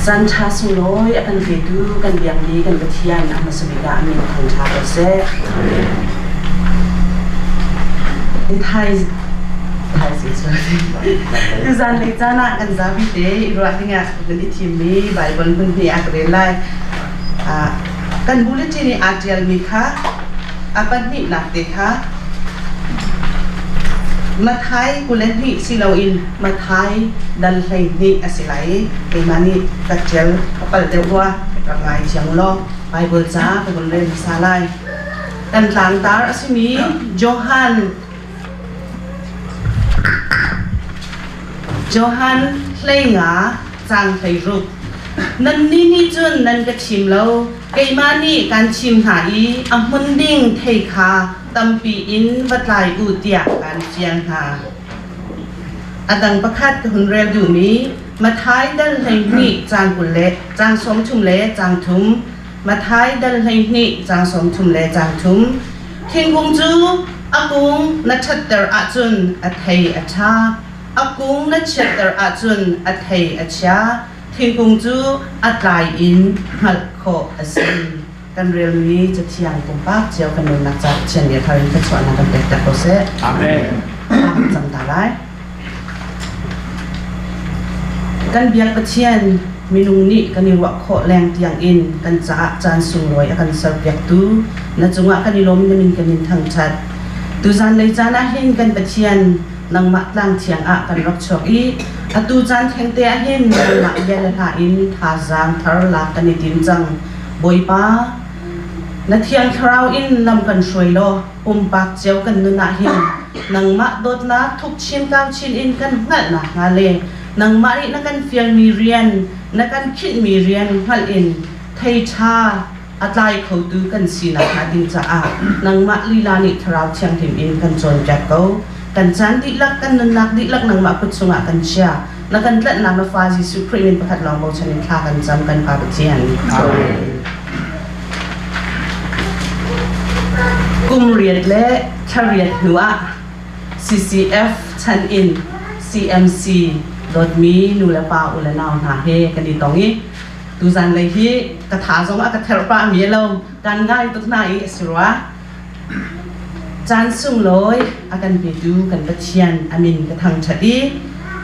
Caan ṭha sunglawi a kan petu kan biakmi kan Pathian a hmasa bik ah a min thangṭha ko seh. Thai Tuzan lei caan ah kan zapi te i ruah dingah kan i thimmi Baibal hmun hi a ka rel lai. Kan bulletin i aa ṭialmi kha a pahnihnak te kha Matthai 22 si loin Matthai dal 12 a si lai i keimah nih ka ṭial ka palh deuh rua rak ngai thiam u law Baibal ca ka vun rel hmasa lai. Kan tlangtar a simi Johan Johan 15 caang 16 Nannih nih cun nan ka thim lo, keimah nih kan thim hna i a hmun ding thei kha tampi in va tlai u tiah kaan fial hna. A dang pakhat ka hun rel duhmi Matthai dal 12 caang 20 le caang 30 le caang thum Matthai dal 12 caang 30 le caang thum Thingkung cu a kung na ṭhatter ahcun a thei a ṭha, a kung na chiatter ahcun a thei a chia. Thingkung cu a tlai in hngalh khawh a si. Kan relmi Cathiang pumpak cio kan nunnak ca Pathian nih a thar in thluachuahnak kan pek ter ko seh. Amen. Cang ta lai. Kan biak Pathian minung nih kan i ruah khawh leng tiang in kan caah caan sunglawi a kan serpiaktu na cungah kan i lawm na min kan in thangṭhat. Tuzan lei caan ah hin kan Pathian nangmah tlang thiang ah kan rak chuak i atu caan thengte ah hin nangmah bia le hla in thazaang thar lak kan i tim cang. Bawipa, na Thiang Thlarau in lam kan hruai law pumpak cio kan nun ah hin nangmah dawtnak thuk chin kau chin in kan hngalh nakhnga le nangmah nih na kan fialmi rian na kan khinhmi rian hngalh in thei ṭha a tlai khotu kan si nakhnga ding caah nangmah lila nih Thlarau Thianghlim in kan cawnpiak ko. Kan caan dihlak, kan nunnak dihlak nangmah kut chungah kan chia. Na kan tlanhnak na fa Jesuh Khrih min pakhat lawng bochan in thla kan cam kan Pa Pathian. Amen. Kum riat le thla riat hnu ah CCF chan in CMC dawtmi nu le pa u le nau hna he kan i tong i tuzan lei hi ka tha zong a ka therh pah mi lo kan ngai tuk hna i a si rua. Caan sunglawi a kan petu kan Pathian a min ka thangṭhat i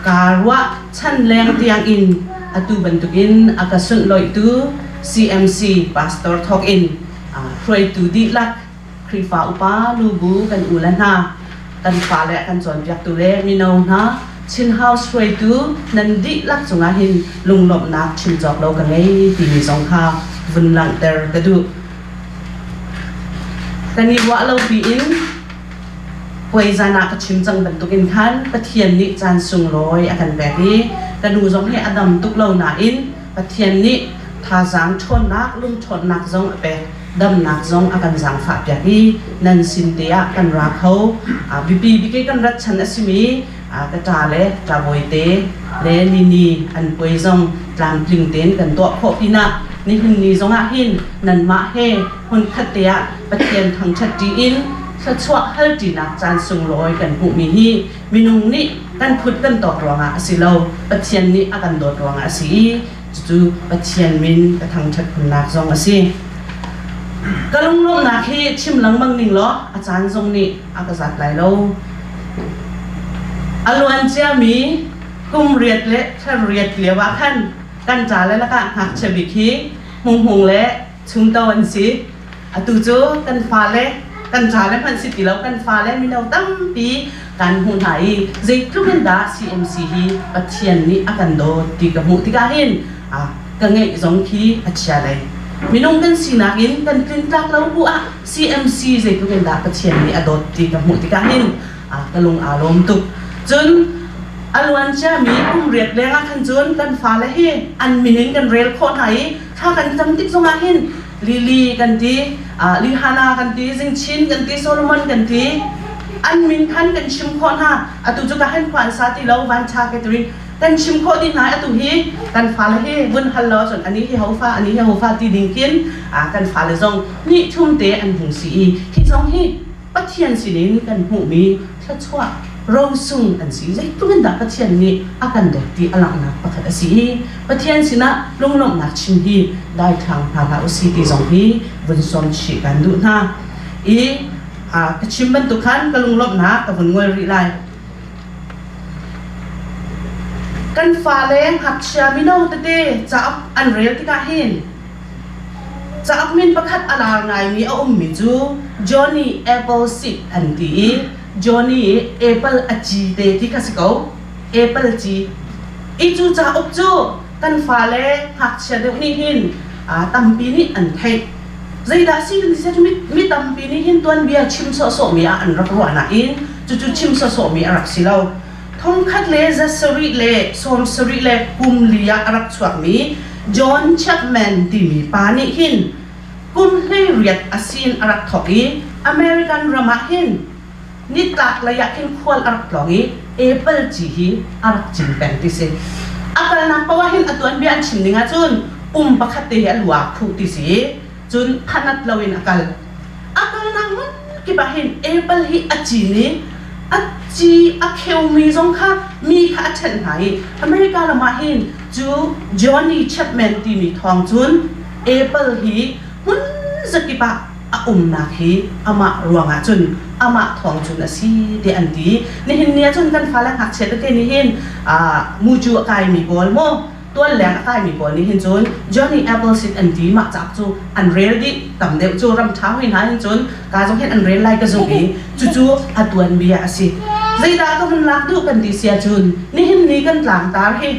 kaa ruah chan leng tiangin atu bantukin a ka sunhlawihtu CMC pastor thawk in hruaitu dihlak Khrihfa upa lubu kan u le hna kan fale a kan cawnpiaktu le mino hna Chin House hruaitu nan dihlak cungah hin lunglawmhnak chim cawk lo ka ngei timi zong kha vun langhter ka duh. Kan i ruah lo piin puai zan ah ka chim cang bantukin khan Pathian nih caan sunglawi a kan pek i ka nu zong hi a dam tuk lo nain Pathian nih thazaang ṭhawnnak lungṭhawnnak zong a pek damnak zong a kan zaangfahpiak i nan sin te ah kan ra kho. Biapi bik i kan rat chan a simi ka ṭa le ṭabawi te le nini an puai zong tlamtling tein kan tuah khawh pinah nihin ni zongah hin nanmah he hmunkhat te ah Pathian thangṭhat ṭi in thluachuah hal ṭinak caan sunglawi kan hmuhmi hi minung nih kan phut kan tawk ruangah a si lo Pathian nih a kan dawt ruangah a si i cucu Pathian min ka thangṭhat khunnak zong a si. Ka lunglawmhnak hi chim lengmang ning law a caan zong nih a ka zat lai lo. A luan ciami kum riat le thla riat lio ah khan kan ṭa le lakah ngakchia bik hi Hmunghmung le Chumto an si. Atu cu kan fale kan ṭa le hmanh si ti lo kan fale mino tampi kan hmuh hna i zeitluk in dah CMC hi Pathian nih a kan dawt ti ka hmuh tikah hin ka ngeih zong khi a chia lei. Minung kan sinak in kan tlintlak lo bu ah CMC zeitluk in dah Pathian nih a dawt ti ka hmuh tikah hin ka lung aa lawm tuk. Cun a luan ciami kum riat leng ah khan cun kan fale hi an min in kan rel khawh hna i thla kan cam tik zongah hin Lily kan ti, Lihana kan ti, Zingchin kan ti, Solomon kan ti, an min khan kan chim khawh hna. Atu cu ka han khua an sa ti lo, van ṭha ke turin kan chim khawh dih hna atu hi kan fale hi vun hal lo cun ani hi hofa ani hi hofa ti ding khin kan fale zong hnih thum te an hung si i hi zong hi Pathian sinin kan hmuhmi thluachuah Rosung an si. Zeitluk in dah Pathian nih a kan dawt ti a langhnak pakhat a si i Pathian sinah lunglawmhnak chim hi daithlang hna hlah usih ti zong hi vun sawm chih kan duh hna. I ka chim bantuk khan ka lunglawmhnak ka vun ngol rih lai. Kan fale ngakchia mino tete cauk an rel tikah hin cauk min pakhat a lar ngaimi a ummi cu Johnny Appleseed an ti i Johnny apple a ci te ti kha si ko. Apple ci. I cu cauk cu kan fale ngakchia deuh nih hin tampi nih an theih. Zeidah si kan ti mi, mi tampi nih hin tuanbia chim sawhsawhmi ah an rak ruah nain cucu chim sawhsawhmi a rak si lo. Thongkhat le zasarih le sawmsarih le kum li ah a rak chuakmi John Chapman timi pa nih hin kum 18 a sin a rak thawk i American ram ah hin nitlak lei ah khin khual a rak tlawng i apple ci hi a rak cin peng ti si. A kalnak paoh ah hin a tuanbia an chim ning ahcun um pakhat te hi a lu aa khuh ti si i cun phanat loin a kal. A kalnak hmun kip ah hin apple hi a cin i a ci a kheumi zong kha mi kha a ṭhenh hna i America ram ah hin cu Johnny Chapman timi thawng cun apple hi hmun zakip ah a umnak hi amah ruangah cun amah thawng cun a si tiah an ti. Nihin ni ah cun kan fale ngakchia tete nih hin mucu a kaimi pawl maw tual leng a kaimi pawl nih hin cun Johnny Appleseed an ti mah cauk cu an rel dih tam deuh cu ram ṭha hoi hna hin cun ka zong hin an rel lai ka zumh i cucu a tuanbia a si. Zeidah ka hun lak duh kan ti sia cun nihin ni kan tlangtar hi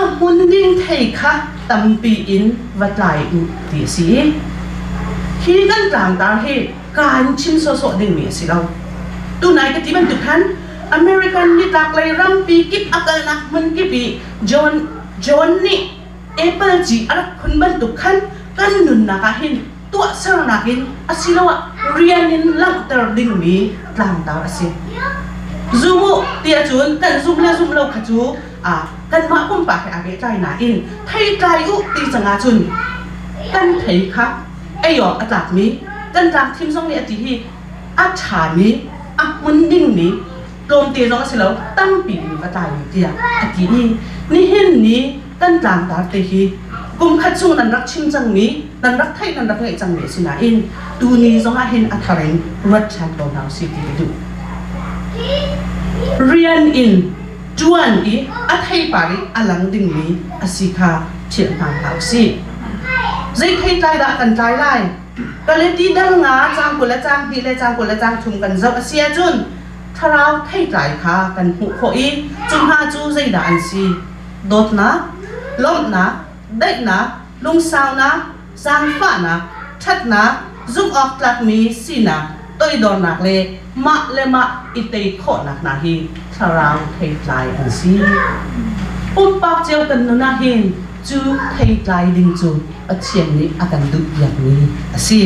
A hmun ding thei kha tampi in va tlai u ti a si. Hi kan tlangtar hi kaan chim sawhsawh dingmi a si lo. Tunai ka ti bantuk khan American nitlaklei rampi kip a kalnak hmun kip i John, John nih apple ci a rak phun bantuk khan kan nunnak ah hin tuahsernak in asiloah rian in langhter dingmi tlangtar a si. Zum u tiah cun kan zum le zum lo kha cu kanmah pumpak he aa pehtlai nain theitlai u ti cang ahcun kan thei kha ei awk a tlakmi kan tlak thim zong nih a ti hi a ṭhami a hmun dingmi tlawmte zong a si lo tampi in va tlai u tiah a ti i nihin ni kan tlangtar te hi kum khat chung nan rak chim cangmi nan rak theih nan rak ngeih cangmi a si nain tuni zong ah hin a thar in ruat ṭhan ko hna usih ti ka duh. Rian in ṭuan i a theipar i a lang dingmi a si kha philh hna hlah usih. Zei theitlai dah kan tlai lai? Kaleti dal nga caang 20 le caang 2 le caang 20 le caang thum kan zoh a si ahcun thlarau theitlai kha kan hmuh khawh i cu hna cu zeidah an si? Dawtnak, lawmhnak, daihnak, lungsaunak, zaangfahnak, ṭhatnak, zumhawktlakmi sinak, toidornak le mah le mah i tei khawhnak hna hi thlarau theitlai an si. Pumpak cio kan nun ah hin cu theitlai ding cu Pathian nih a kan duhpiakmi a si.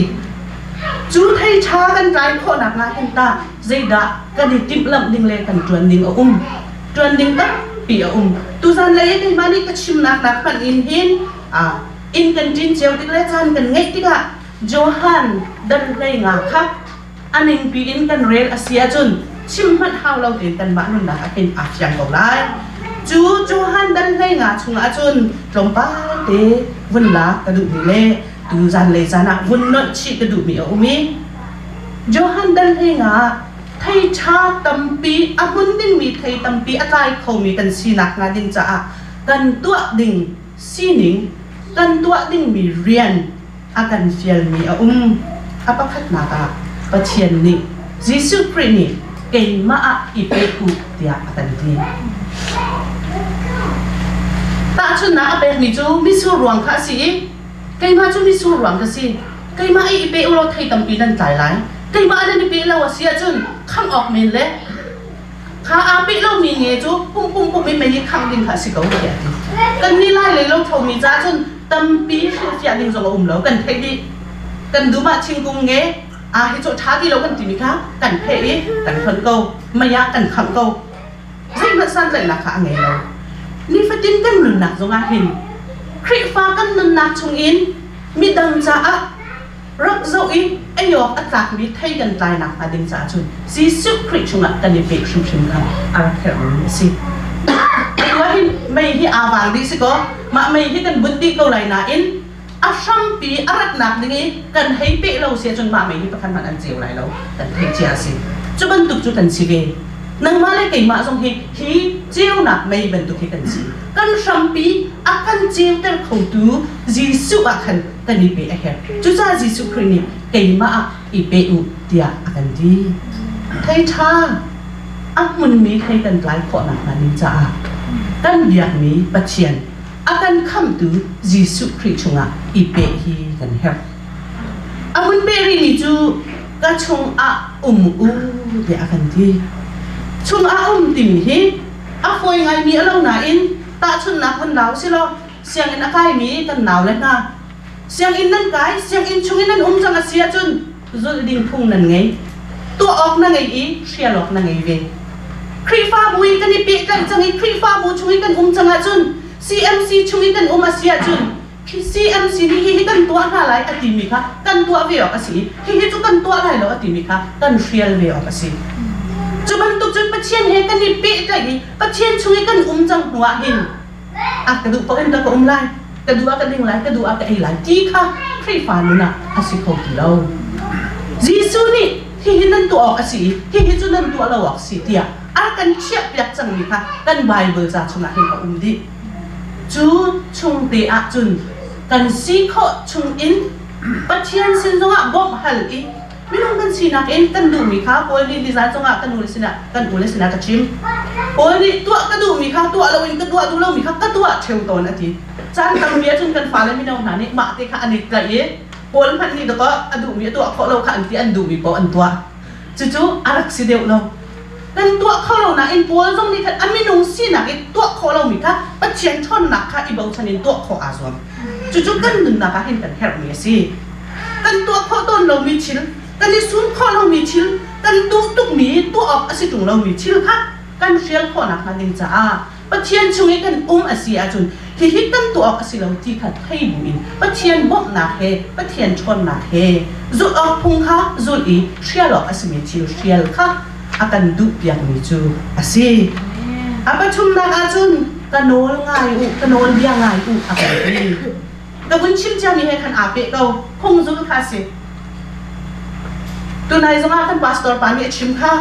Cu thei ṭha kan tlai khawhnak ah hin tah zeidah kan i timhlamh ding le kan ṭuan ding a um? Ṭuan ding tampi a um. Tuzan lei keimah nih ka chimnak nak hmanh in hin inn kan ṭin cio tik le caan kan ngeih tikah Johan dan hlei nga kha a ningpi in kan rel a si ahcun chim hmanh hau lo tein kanmah nunnak ah hin aa fiang ko lai. Cu Johan dan hlei nga chungah cun tlawmpal te vun lak ka duhmi le tu zanlei zan ah vun nolh chih ka duhmi a um i Johan dan hlei nga thei ṭha tampi a hmun dingmi thei tampi a tlai khomi kan sinak hnga ding caah kan tuah ding sining kan tuah dingmi rian a kan fialmi a um. A pakhatnak ah Pathian nih Jesuh Khrih nih keimah ah i peh u tiah a kan ti. Tahchunhnak a pekmi cu mitsur ruang kha a si i keimah cu mitsur ruang ka si. Keimah i i pe u law thei tampi nan tlai lai. Keimah nan i pe lo a si ahcun khangh awk men le Kha aa peh lomi nge cu pum pum pum in mei nih khangh ding kha a si ko tiah a ti. Kan nih lai lei lo thomi caah cun tampi hrilhfiah ding zong a um lo kan theih dih. Kan dum ah thingkung nge aa hi cu ṭha ti lo kan timi kha kan pheh i kan hlonh ko. Mei ah kan khangh ko. Zeihmanh santlaihnak kha a ngei lo. Nifatin kan nunnak zong ah hin Khrihfa kan nunnak chungin midang caah. Rak zoh i ei awk a tlakmi thei kan tlai nakhnga ding caah cun Jesuh Khrih chungah kan i peh hrimhrim kha a rak herhmi a si. Atu ah hin mei hi aa vang dih si kaw mah mei hi kan bunh dih ko lai nain a hrampi a ratnak ding i kan hei peh lo si ahcun mah mei hi pakhat hmanh an ceu lai lo kan theih cia a si. Cu bantuk cu kan si ve. Nangmah le keimah zong hi hi ceunak mei bantuk hi kan si. Kan hrampi a kan ceuter khotu Jesuh ah khan kan i pe a herh. Cucaah Jesuh Khrih nih keimah ah i pe u tiah a kan ti. Thei ṭha a hmunmi thei kan tlai khawh nakhnga ding caah kan biakmi Pathian a kan khamhtu Jesuh Khrih chungah i peh hi kan herh. A hun peh rihmi cu ka chungah um u tiah a kan ti. Chungah um timi hi a fawi ngaimi a lo nain tahchunhnak vun lau silaw sianginn a kaimi kan naule hna sianginn nan kai sianginn chungin nan um cang a si ahcun zulh ding phung nan ngei tuah awk na ngei i hrial awk na ngei ve Khrihfabu i kan i pehtlaih cang i Khrihfabu chung i kan um cang ahcun CMC chung i kan um a si ahcun CMC nih hihi kan tuah hna lai a timi kha kan tuah ve awk a si i hihi cu kan tuah lai lo a timi kha kan hrial ve awk a si. Cu bantuk cun Pathian he kan i pehtlaih i Pathian chung i kan um cang hnu ah hin a ka duh paoh in ka um lai ka duh ah ka ding lai ka duh ah ka ei lai ti kha Khrihfa nun ah a si kho ti lo. Jesuh nih hihi nan tuah awk a si i hihi cu nan tuah lo awk si tiah a kan chiahpiak cangmi kha kan Bible ca chungah hin a um dih. Cu chung te ah cun kan si khawh chung in Pathian sin zongah bawmh hal i minung kan sinak in kan duhmi kha Paul nih nizan zongah kan ule sinah kan ule sinah ka chim. Paul nih tuah ka duhmi kha tuah loin ka tuah duh lomi kha ka tuah ṭheo tawn a ti. Caan tampi ahcun kan fale mino hna nih mah te kha an i tlaih i Paul hmanh nih dakaw a duhmi a tuah khawh lo kha an ti an duhmi paoh an tuah. Cucu a rak si deuh lo. Kan tuah kho lo nain Paul zong nih khan a minung sinak i tuah khawh lomi kha Pathian ṭhawnnak kha i bochan in tuah khawh aa zuam. Cucu kan nunnak ah hin kan herhmi a si. Kan tuah khawh tawn lomi thil, kan i sum khawh lomi thil, kan duh tukmi tuah awk a si ṭung lomi thil kha kan hrial khawh nakhnga ding caah Pathian chung i kan um a si ahcun hihi kan tuah awk a si lo ti kha thei buin Pathian bawmhnak he Pathian ṭhawnnak he zulh awk phung kha zulh i hrial awk a simi thil hrial kha a kan duhpiakmi cu a si. A pathumnak ahcun ka nawl ngai u, ka nawl bia ngai u a kan ti. Ka vun chim ciami he khan aa peh ko. Phung zulh kha a si. Tunai zongah kan pastor pa nih a chim kha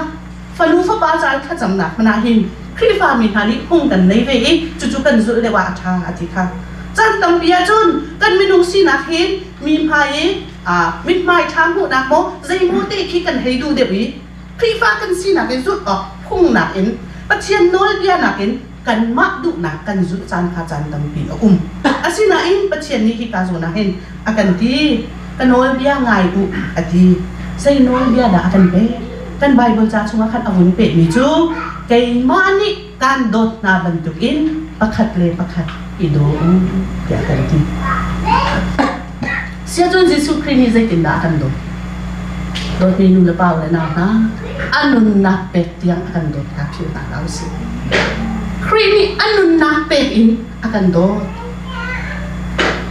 fanu fapa ca thlacamnak hmanh ah hin Khrihfami hna nih phung kan nei ve i cucu kan zulh deuh ah a ṭha a ti kha. Caan tampi ahcun kan minung sinak hi mi hmai i mithmai ṭha hmuhnak maw zeimaw te khi kan hei duh deuh i Khrihfa kan sinak i zulh awk phung nakin Pathian nawlbia nakin kanmah duhnak kan zulh caan kha caan tampi a um. Asinain Pathian nih hika zawn ah hin a kan ti ka nawlbia ngai u a ti. Zei nawlbia dah a kan pek? Kan Bible ca chungah khan a vun pehmi cu keimah nih kaan dawt hna bantukin pakhat le pakhat i daw u tiah kan ti. Siacun Jesuh Khrih nih zeitindah a kan dawt? Dawtmi nu le pa le nau hna, a nunnak pek tiang a kan dawt kha philh hna hlah usih. Khrih nih a nunnak pek in a kan dawt.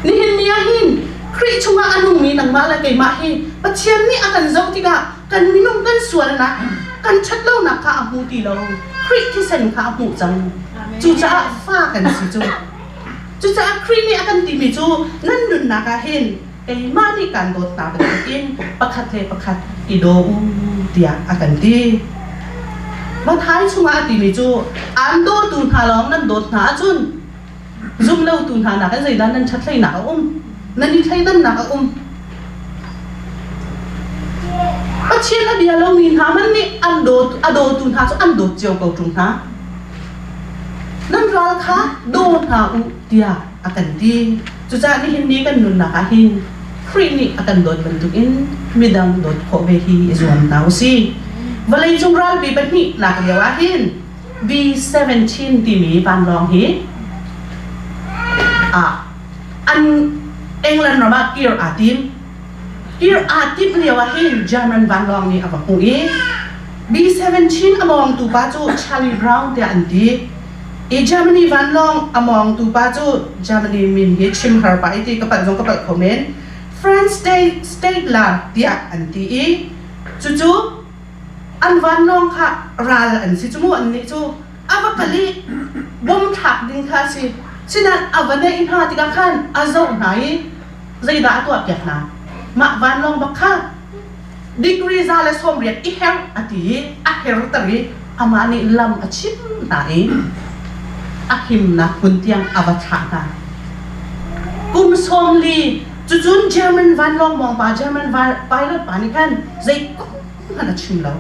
Nihin ni ah hin Khrih chungah a nungmi nangmah le keimah hi Pathian nih a kan zoh tikah kan minung kan sualnak, kan ṭhatlonak kha a hmu ti lo. Khrih thisen kha a hmuh cang. Cucaah fa kan si cu. Cucaah Khrih nih a kan timi cu nan nunnak ah hin keimah nih kaan dawt hna bantukin pakhat le pakhat i daw u tiah a kan ti. Matthai chungah a timi cu aan dawtu hna lawng nan dawt hna ahcun zumlotu hna nakin zeidah nan ṭhat hleinak a um? Nan i thleidannak a um. Pathian a bia lomi hna hmanh nih an dawt a dawtu hna cu an dawt cio ko ṭung hna. Nan ral kha daw hna u tiah a kan ti. Cucaah nihin ni kan nunnak ah hin Khrih nih a kan dawt bantukin midang dawt khawh ve hi i zuam hna u sih. Vawleicung ralpi pahnihnak lio ah hin B-17 timi vanlawng hi ah an England ram ah kir aa tim. Kir aa timh lio ah hin German vanlawng nih a va hmuh i B-17 a mawngtu pa cu Charlie Brown tiah an ti. I Germany vanlawng a mawngtu pa cu Germany min hi chim har pah i ti ka palh zong ka palh kho men. Franz Stadler tiah an ti i cucu an vanlawng kha ral an si cu mu annih cu a va kal i bom thlak ding kha a si. Sinain a va neih hna tikah khan a zoh hna i zeidah a tuahpiak hna? Mah vanlawng bak kha degree 180 i her a ti i a herter i amah nih lam a chim hna i a himnak hmun tiang a va thlah hna. Kum 40 cucun German vanlawng mawngpa German pilot pa nih khan zei kong hmanh a chim lo.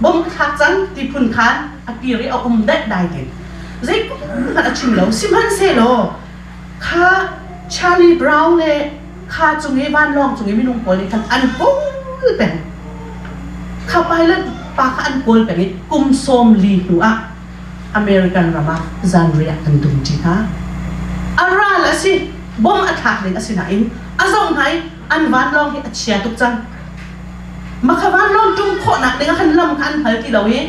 Bom ka thlak cang ti phun khan a kir i a um daih dai tin. Zei kong hmanh a chim lo. Sihmanhsehlaw kha Charlie Brown le kha cung i vanlawng cung i minung pawl nih khan an kawl peng. Kha pilot pa kha an kawl peng i kum 40 hnu ah American ram ah zanriah an dum ṭi hna. A ral a si, bom a thlak ding a si nain a zoh hna i an vanlawng hi a chia tuk cang. Makha vanlawng ṭum khawhnak ding ah khan lam kha an hngal ti lo i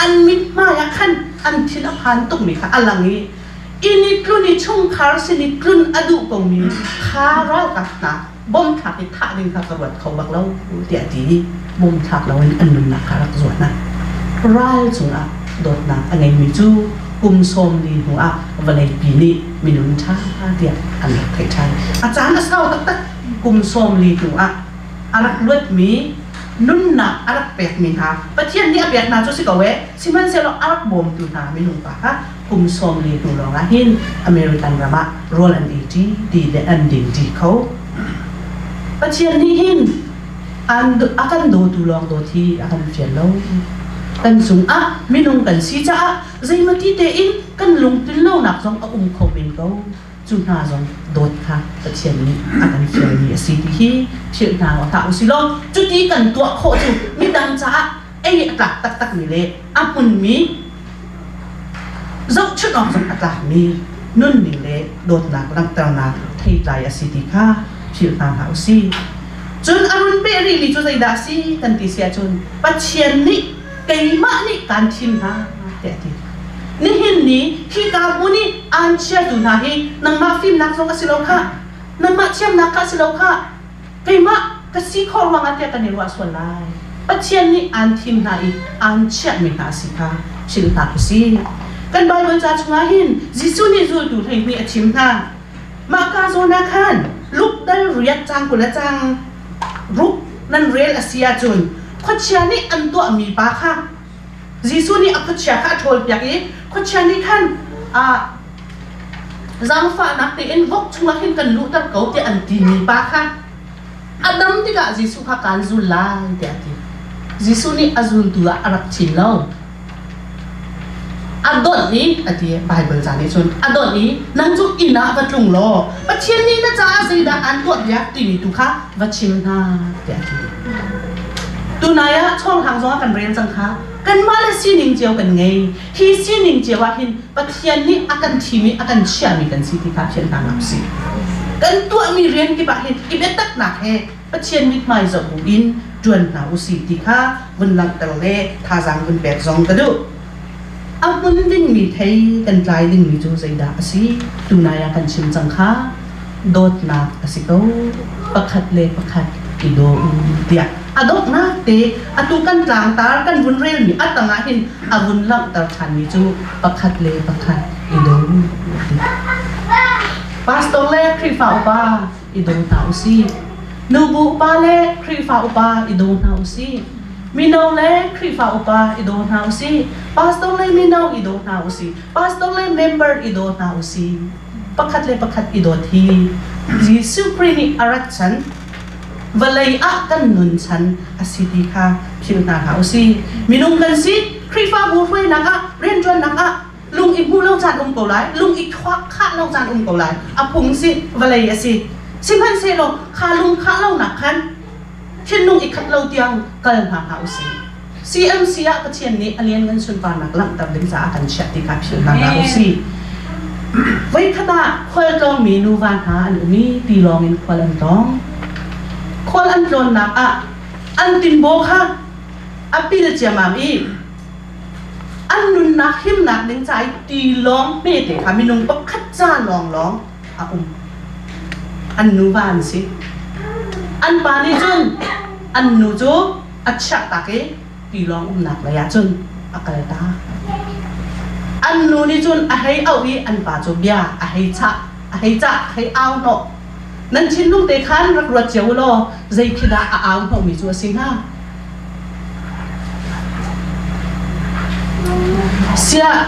an mithmai ah khan an thin a phan tukmi kha a lang i inn i tlun i chungkhar sin i tlun a duh komi kha ralkap hna bom thlak i thah ding kha ka ruat kho bak lo tiah a ti i bom thlak loin an nunnak kha rak zuah hna. Ral cungah dawtnak a ngeimi cu kum 40 hnu ah vawleipi nih minung ṭha tiah an rak theih ṭhan. A caan a sau taktak kum 40 hnu ah a rak luatmi nunnak a rak pekmi hna Pathian nih a pek hna cu si ko ee sihmanhsehlaw a rak bawmtu hna minung pa kha kum 40 hnu lawngah hin American ram ah rawl an ei ṭi ti le an ding ṭi kho. Pathian nih hin a kan dawtu lawng dawt hi a kan fial lo. Kan cungah minung kan si caah zeimati tein kan lungtlin lonak zong a um kho men ko. Cu hna zong dawt kha Pathian nih a kan fialmi a si ti hi philh hna hlah u sih law cuti kan tuah khawh cu midang caah ei a tlak taktakmi le a hmunmi zohchunh awk zong a tlakmi nunning le dawtnak langhternak theitlai a si ti kha philh hna hlah u sih. Cun a run peh rihmi cu zeidah a si kan ti si ahcun Pathian nih keimah nih kaan thim hna tiah a ti. Nihin ni hika hmun i aan chiatu hna hi nangmah fimnak zong a si lo khah, nangmah thiamnak kha a si lo khah, keimah ka si khawh ruangah tiah kan i ruah sual lai. Pathian nih aan thim hna i aan chiahmi hna a si kha philh hlah u sih. Kan Baibal ca chungah hin Jesuh nih zultu 12 a thim hna. Mah ka zawn ah khan Luke dal riat cang 20 le cang ruk nan rel a si ahcun khuachia nih an tuahmi pa kha Jesuh nih a khuachia kha a ṭhawlpiak i khuachia nih khan zaangfahnak tein vok chungah hin kan luhter ko tiah an timi pa kha a dam tikah Jesuh kha kaan zul lai tiah a ti. Jesuh nih a zultu ah a rak chin lo. A donh i a ti Baibal ca nih cun a donh i nang cu inn ah va tlung law Pathian nih na caah zeidah aan tuahpiak timi tu kha va chim hna tiah a ti. Tunai ah chawnghlang zong ah kan rel cang kha kanmah le sining cio kan ngei. Hi sining cio ah hin Pathian nih a kan thim i a kan chiahmi kan si ti kha fian hna hlah usih. Kan tuahmi rian kip ah hin i biataknak he Pathian mithmai zoh buin ṭuan hna usih ti kha vun langhter le thazaang vun pek zong ka duh. A hmun dingmi thei kan tlai dingmi cu zeidah a si? Tunai ah kan chim cang kha dawtnak a si ko. Pakhat le pakhat i daw u tiah a donghnak te atu kan tlangtar kan vun relmi a tangah hin a vun langhter ṭhanmi cu pakhat le pakhat i daw u ti. Pastor le Khrihfa upa i daw hna u sih. Nubu upa le Khrihfa upa i daw hna u sih. Mino le Khrihfa upa i daw hna u sih. Pastor le mino i daw hna u sih. Pastor le member i daw hna u sih. Pakhat le pakhat i dawt hi Jesuh Khrih nih a rat chan vawlei ah kan nun chan a si ti kha philh hna hlah u sih. Minung kan si, Khrihfabu hruainak ah, rianṭuannak ah lung i hmuh lo caan um ko lai, lung i khah lo caan um ko lai. A phung si, vawlei a si. Sihmanhsehlaw kha lung khah lonak khan thinlung i khat lo tiang kal hna hlah u sih. CMC ah Pathian nih a lianngan sunparnak langhter ding caah kan chiah ti kha philh hna hlah u sih. Voikhat ah khualtlawngmi nuva hna an um i tilawng in khual an tlawng. Khual an tlawnnak ah an tinbaw kha a pil ciamam i an nunnak himnak ding ca i tilawng hmete kha minung pakhat ca lawnglawng a um. An nuva an si. An pa nih cun an nu cu a chiah tak i tilawng umnak lei ah cun a kal ta. An nu nih cun a hei auh i an pa cu bia a hei chah, a hei cah, a hei au hnawh. Nan thinlung te khan rak ruat cio u law zei khi dah a au hnawhmi cu a si hnga?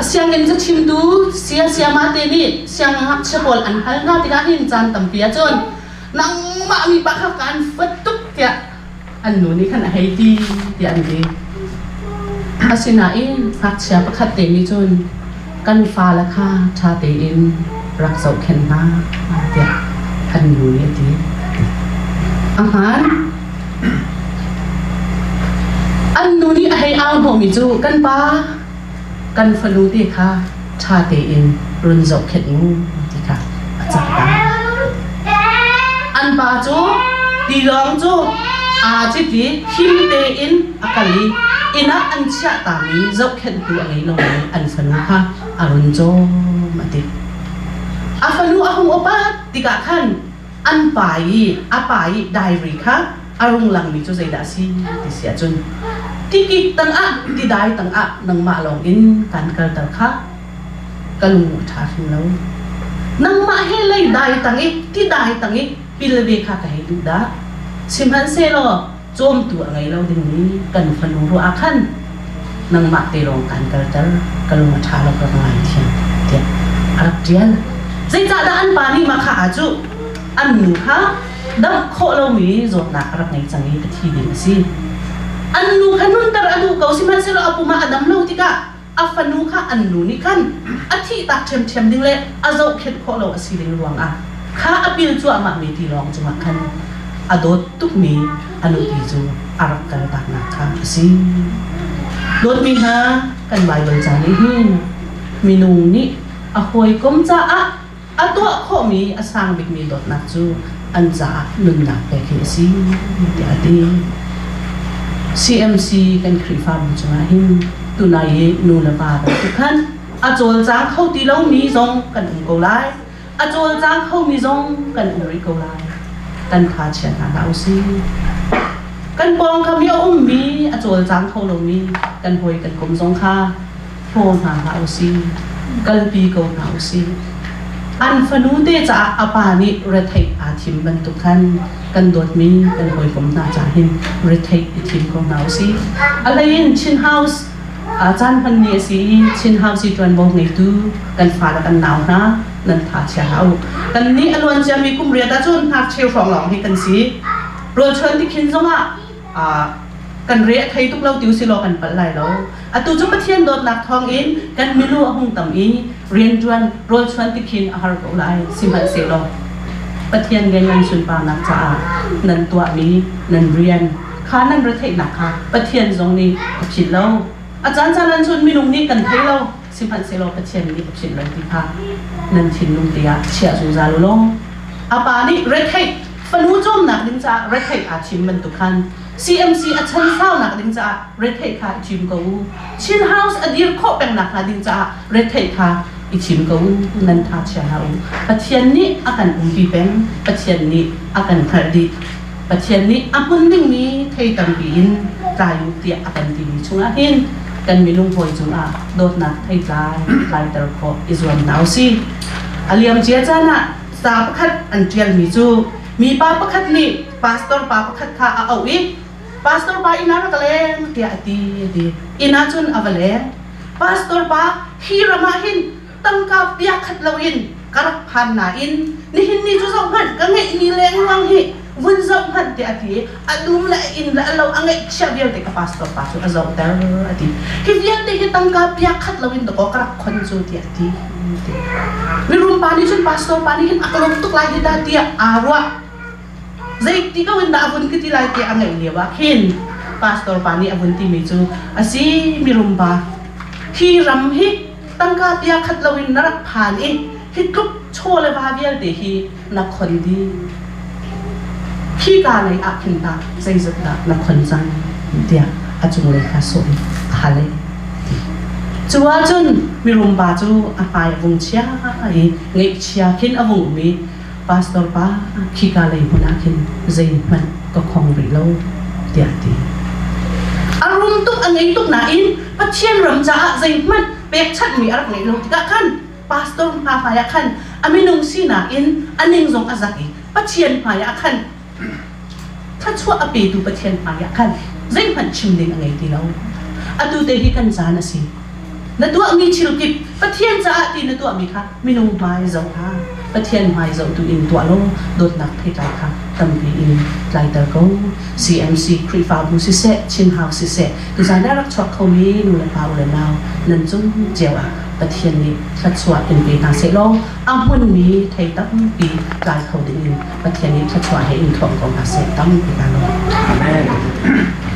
Sianginn cachimtu saya sayama te nih siangngakchia pawl an hal hna tikah hin caan tampi ahcun nangmah mi pa kha kaan fuat tuk tiah an nu nih khan a hei ti tiah an ti. Asinain ngakchia pakhat te nih cun kan fale kha ṭha tein rak zohkhenh hna tiah an nu nih a ti. A hmaan. An nu nih a hei au hnawhmi cu kan pa kan fanu te kha ṭha tein run zohkhenh u ti kha a cah ta. An pa cu tilawng cu aa cit i him tein a kal i inn ah an chiah tami zohkhenhtu a ngei lomi an fanu kha a run cawm a ti. A fanu a hung upat tikah khan an pa i a pa i diary kha a rung langmi cu zeidah a si ti si ahcun tikik tangah tidai tangah nangmah lawng in kan kalter kha ka lung a ṭha hrim lo. Nangmah he lei dai tang i tidai tang i pil ve kha ka hei duh dah. Sihmanhsehlaw cawmtu a ngei lo dingmi kan fanu ruah ah khan nangmah te lawng kaan kalter ka lung a ṭha lo ka ngaithiam tiah a rak ṭial. Zeicahdah an pa nih mah kha aa cuh? An nu kha damh khawh lomi zawtnak a rak ngei cang i a thi ding a si. An nu kha nunter a duh ko sihmanhsehlaw a pum ah a dam lo tikah a fanu kha an nu nih khan a thihtak ṭhiamṭhiam ding le a zohkhenh khawh lo a si ding ruangah kha a pil cuahmahmi tilawng cungah khan a dawt tukmi a nupi cu a rak kaltaknak kha a si. Dawtmi hna, kan Baibal ca nih hin minung nih a hawikom caah a tuah khawhmi a sang bikmi dawtnak cu an caah nunnak pek hi a si tiah a ti. CMC kan Khrihfabu cungah hin tunai i nu le pa bantuk khan a cawlcang kho ti lomi zong kan um ko lai. A cawlcang khomi zong kan um rih ko lai. Kan tha chia hna hlah usih. Kan pawngkam i a ummi a cawlcang kho lomi kan hawi kan kom zong kha hlaw hna hlah usih, kalpi ko hna usih. An fanu te caah a pa nih retheih aa thim bantuk khan kan dawtmi kan hawikom hna caah hin retheih i thim ko hna usih. A hlei in Chin House caan hman ni a si i Chin House i ṭuanvo ngeitu kan fa le kan nau hna nan tha chia hlah u. Kan nih a luan ciami kum riat ahcun ngakcheu hrawng lawng hi kan si. Rawlchuan tikhin zongah kan re a thei tuk lo ti usilaw kan palh lai lo. Atu cu Pathian dawtnak thawngin kan milu a hung tam i rianṭuan rawlchuan tikhin a har ko lai. Sihmanhsehlaw Pathian rian nan sunparnak caah nan tuahmi nan rian kha nan retheihnak kha Pathian zong nih a philh lo. A caan caan ah cun minung nih kan thei lo, sihmanhsehlaw Pathian nih a philh lo ti kha nan thinlung te ah chiah zungzal u law a pa nih retheih fanu cawmnak ding caah retheih aa thim bantuk khan CMC a chan saunak ding caah retheih kha i thim ko u. Chin House a dir khawh peng nakhnga ding caah retheih kha i thim ko u. Nan tha chia hlah u. Pathian nih a kan umpi peng. Pathian nih a kan hngalh dih. Pathian nih a hmun dingmi thei tampi in tlai u tiah a kan timi chungah hin kan minung hawi cungah dawtnak theitlai tlaiter khawh i zuam hna usih. A liamcia caan ah ca pakhat an ṭialmi cu mipa pakhat nih pastor pa pakhat kha a auh i pastor pa inn ah rak leng tiah a ti a ti. Inn ah cun a va leng. Pastor pa hi ram ah hin tangka pia khat loin ka rak phan nain nihin ni cu zoh hmanh ka ngeihmi lengluang hi vun zoh hmanh tiah a ti i a dum le a inn le a lo a ngeihchiah vialte ka pastor pa cu a zohter a ti. Hi vialte hi tangka pia khat loin dakaw ka rak khon cu tiah a ti. Mirum pa nih cun pastor pa nih hin a ka lawm tuk lai hi dah tiah aa ruah. Zeiti ko in dah a vun ka ti lai tiah a ngaih lio ah khin pastor pa nih a vun timi cu a si mirum pa hi ram hi tangka pia khat loin na rak phan i hi tluk chaw le va vialte hi na khon dih. Hi ka lei ah khin tah zeizat dah na khon cang tiah a cunglei kha sawh in a hal i cu ahcun mirum pa cu a hmai a vung chia i ngaihchia khin a vung um i. Pastor pa khika lei hmun ah khin zeihmanh ka khong rih lo tiah a ti. A rum tuk a ngei tuk nain Pathian ram caah zeihmanh pekchanhmi a rak ngeih lo tikah khan pastor hna hmaiah khan a minung sinak in a ning zong a zak i Pathian hmaiah khan thluachuah a petu Pathian hmaiah khan zeihmanh chim ding a ngei ti lo. Atu te hi kan caan a si. Na tuahmi thil kip Pathian caah ti na tuahmi kha minung hmai zoh hlah. Pathian hmai zoh tu in tuah law dawtnak theitlai kha tampi in tlaiter ko. CMC Khrihfabu siseh, Chin House siseh, tuzan ah rak chuak khomi nu le pa u le nau nan cung cio ah Pathian nih thluachuah in pe hna sehlaw a hmunmi thei tampi tlai kho ding in Pathian nih thluachuah he in thuam ko hna seh tampi ka lawm. Amen.